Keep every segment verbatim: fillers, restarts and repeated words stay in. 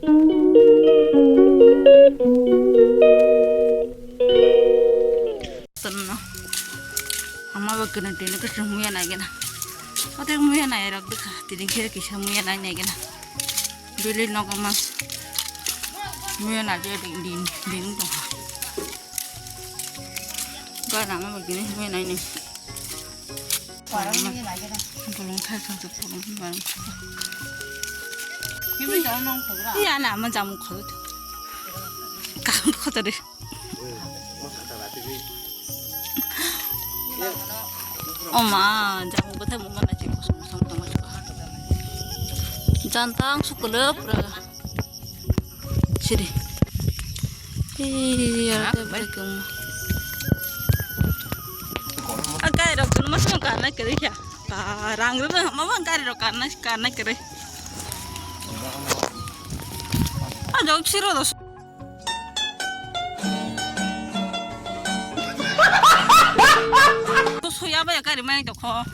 Ama ba kena tini ke muya nai gena. Ote muya nai rak dekha. Tini khe kisa muya nai nai gena. Bili nogo mas. Muya nai je ding ding ding to. Ga na ma ba kena muya nai nai. Bolong thai thang thang bolong barang. Iya na ma jamu kho. Kam kho tadi. Oma jamu bwthai mungma na chikosong song tongma chikha. Jantang sukule pura. Siri. Iya, tebra kung. A gari rok chun masuk karna kiri kya. Ba rang rok ma bang gari rok karna karna kiri. A jok siro dos. To soya ba ya gari mai to kho.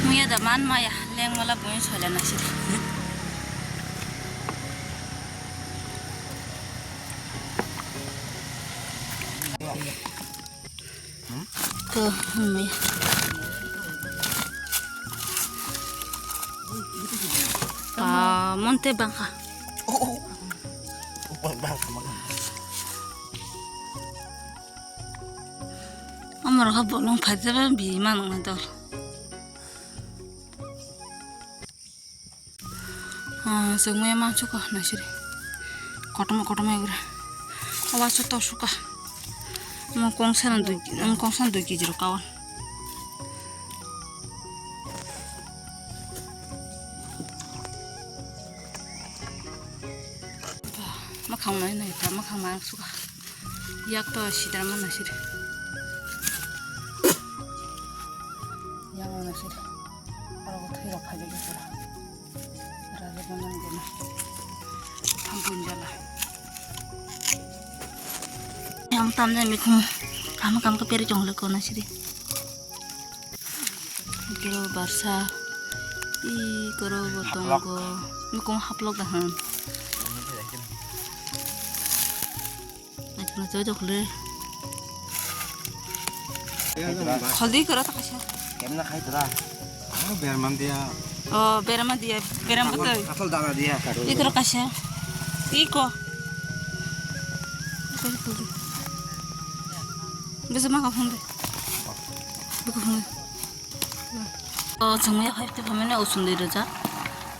Muya da man maya leng mala bui soila nasi. Ko mui. Ah, monte bangkha. Amar ha bolong phaijaba bi manung dol. Ah, chwngmaya mansuka naisiri. Kotorma kotorma gura. Awa so tosuka. Mo kongsa na dui, mo kongsa na dui kg ro kawan. Makhang nai nai ta makhang ma suka. Yak to sidra mana sir. Yang mana sir. Aro thai rok khai de pura. Raja banan de na. Ampun jala. Yang tam de mikhung. Kam kam ke peri jong le ko na sir. Kiro barsa. I koro bo tongo. Nukung haplok da han. Naikna joy dokle. Khaldi koro ta kaisa. Kemna khai tora. Oh, berman dia. Oh, berman dia. Beram betul. Asal dana dia. I koro kaisa. Iko. Bisa ma ka phone de. Buku phone. O chwngmaya phai tei phaimani o sundui rijak.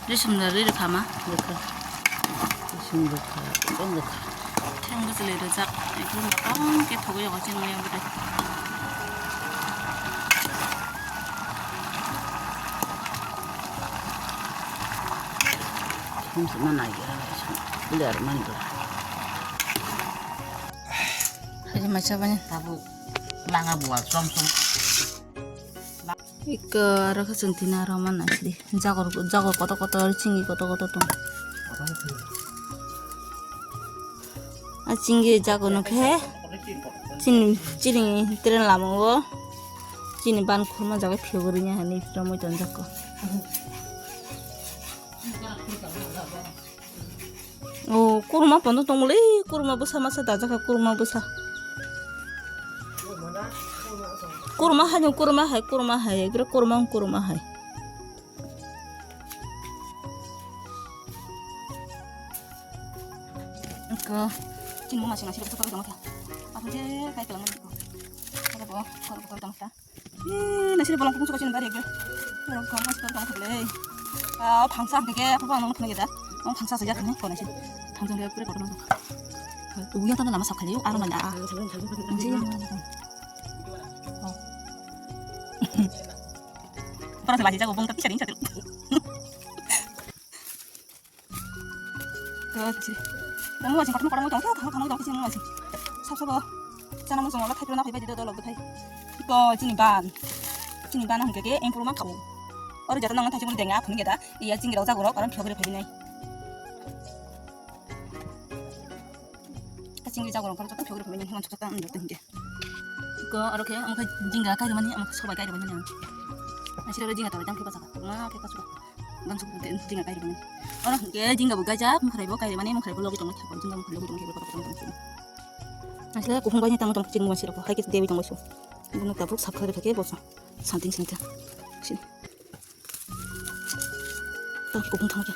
Risum da ri rwkha ma. Rwkha. Risum rwkha, ekdom rwkha. Theng bwchwlwi rijak. Ekdom tong khe thogwi yago chini maya bwdai. Theng se ma nai ya, bwlai ar mani bwlai. Hai macha bani. Tabuk langa buwa chom chom. Ika aro khe chwng tini aro ma naisidi. Jagor, jagor kotor kotor, chingi kotor kotor tong. A chingi jagor no khe chini, chini train lama o chini ban khurma jaga phiyogwi rwnya hinwi romwi tonjak kho. O kurma pono tongmole, kurma bwsa masa dajak kha, kurma bwsa. Kurma hai no, kurma hai, kurma hai, ekre kurma, kurma hai. Ko, chini mama sing asih betul betul tongkha. Apa je kai pelang ko. Apa ko, ko ko tongkha. Ih, nasi bolong pungsu kacang bari ya. Bolong pungsu kacang boleh. Ah, pangsa ke ke apa nong kena kita. Nong pangsa saja kan ko nasi. Pangsa dia pura kotor nong. Uya tanah lama sakali yuk, arang nanya. Anjir. Oh. Para selagi jago bong tapi sering satu. Ko chiri. Tamo wajin kotor kotor tong, tamo tamo tong chiri wajin. Sab sabo. Chana mo songolo thai na phai bai do dolo thai. Ko chini ban. Chini ban hingke ke empuru ma khau. Oro jata nang thai chumul denga phun geda. Iya chingri rok jagoro koron phiyogri phai nai. Chingri jagoro koron chata phiyogri phai nai hon chata ando hingke. Ko aro khe omo khe jinga kairwmani, omo khe sobai kairwmani ang. Asira jinga tobai tang khe bachaka. Ma khe kasura. Bang suk khe jinga kairwmani. Oro khe jinga bo gaijak, mukhrai bo kairwmani, mukhrai bo logi tongma khe jinga mukhrai logi tongma khe kotor kotor tongma. Asira kuphung bai ni tang tong ching ma sira ko hai khe dewi tongma su. Bunu tabuk sap khlai khe bosa. Something something. Sini. Tang kuphung tang khe.